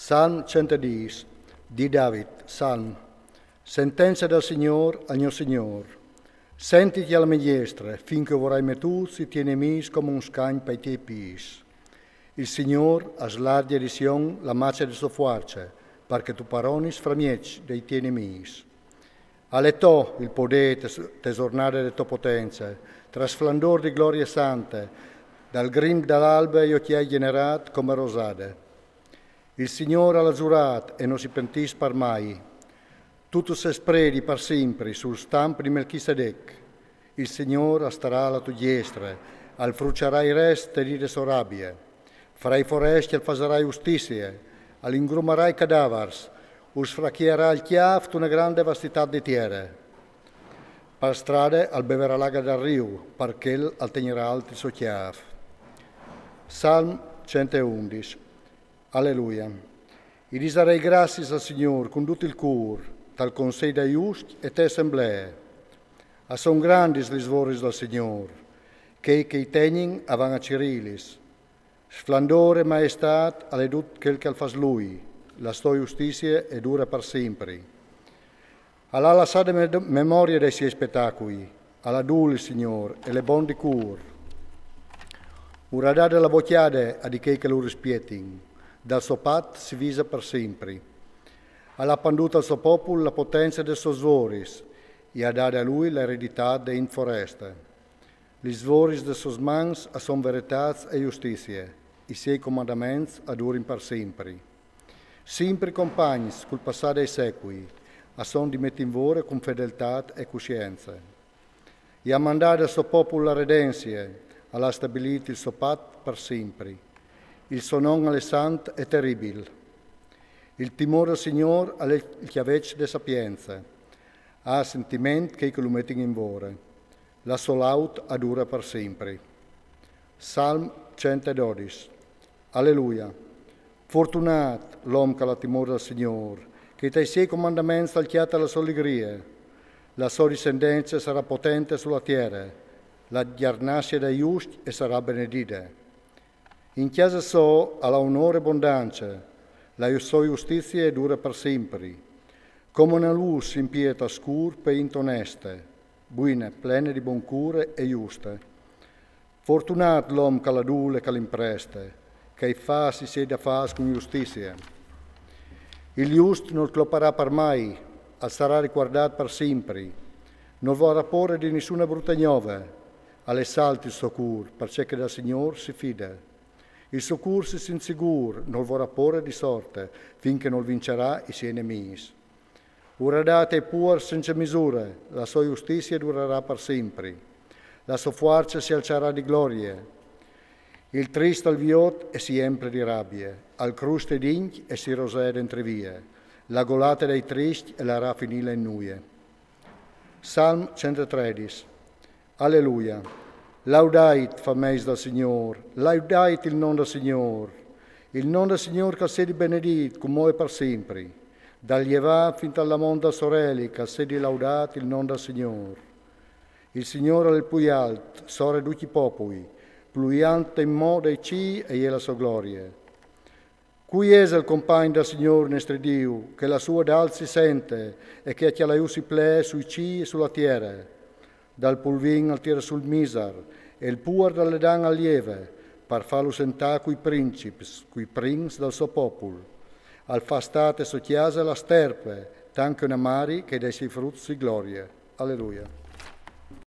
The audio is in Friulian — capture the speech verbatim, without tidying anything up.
Salm centodis, di David, Salm. Sentenza dal Signor al gno Signor. Sentiti alla mia diestra, fin che o vorai metûts i tiei nemîs come un scagn pai tiei pîts. Il Signor al slargje di Sion la mace de sô fuarce, par che tu paronis framieç dai tiei nemîs. Al è to il podê, te sornade de tô potence, tra sflandôr di glorie sante, dal grimp da l'albe i ocjâi gjenerât come rosade. Il Signor al à zurât e no si pentìs par mai. Tu tu sês predi par simpri sul stamp di Melchisedec. Il Signor al starà a la tô diestre, al fruçarà i rest dai dîs de sô rabie. Fra i forescj al fasarà justizie, al ingrumarà i cadavars, us fracjarà il cjâf tu une grande vastitât di tiere. Par strade al bevarà l'aghe dal riu, par chel al tegnerà alt il so cjâf. Salm centoundis. Alleluia. I disarei graciis al Signor cun dut il cûr, tal consei dai juscj e te assemblee. A son grandis lis voris dal Signor, chei che i tegnin a van a cirîlis. Sflandôr e maestât al è dut chel che al fâs lui, la sô justizie e dure par simpri. Al à lassade me-, memorie dai siei spetacui, al adûl il Signor, e l'è bon di cûr. Uradade la bocjade a di chei che lu rispietin, dal so pat si vise par simpri. Al à pandût al so popul la potence des sôs voris, i à dade a lui la ereditât de int foreste. Lis voris des sôs mans a son veretâts e justizie, i siei comandaments a durin par simpri. Simpri compagns cul passâ dai secui, a son di meti in vore cun fedeltât e cuscience. I à mandade al so popul la redenzie, al à stabilît il so pat par simpri. Il so non al è sant e teribil. Il timôr dal Signor al è il cjaveç de sapience. A à sentiment chei che lu metin in vore. La sô laud a dure par simpri. Salm centododis. Alleluia. Fortunât l'om che al à timôr dal Signor, che tai siei comandaments al cjate la sô ligrie. La sô discendence sarà potente su la tiere, la gjarnacie dai juscj e sarà benedide. In cjase sô al à onôr e bondance, la sô justizie e dure par simpri. Come une lûs si impiete a scûr pe int oneste, buine, plene di bon cûr e juste. Fortunât l'om che al adûl e che al impreste, che i fâs i siei dafârs cun justizie. Il just nol cloparà par mai, al sarà ricuardât par simpri. Nol varà pôre di nissune brute gnove, al è salt il so cûr, parcè che dal Signor si fide. Il so cûr si sint sigûr, nol varà pôre di sorte, fin che nol vincerà i siei nemîs. Uradât ai puars cence misure, la sô justizie durarà par simpri. La sô fuarce si alçarà di glorie. Il trist al viôt e si emple di rabie, al cruste i dincj e si rosee dentri vie. La golate dai triscj e larà finîle in nuie. Salm centotredis. Alleluia. Laudait, fameis dal Signôr, laudait il non dal Signôr. Il non dal Signôr che al sedi benedît, cumò e par simpri. Dal jevâ fin tal lamont dal soreli, che al sedi laudât il non dal Signôr. Il Signôr al è il plui alt, sore ducj i popui, plui alt inmò dai cîi e je la sô glorie. Cui isal compagn dal Signôr nestri Diu, che la sô dal si sente e che a cjalâju si plee sui cîi e su la tiere? Dal pulvin al tire sù il misar, e il puar dal ledan al jeve, par fâlu sentâ cui princips, cui prins dal so popul. Al fâs stâ te sô cjase la sterpe, tant che une mari che dai siei fruts si glorie. Alleluia.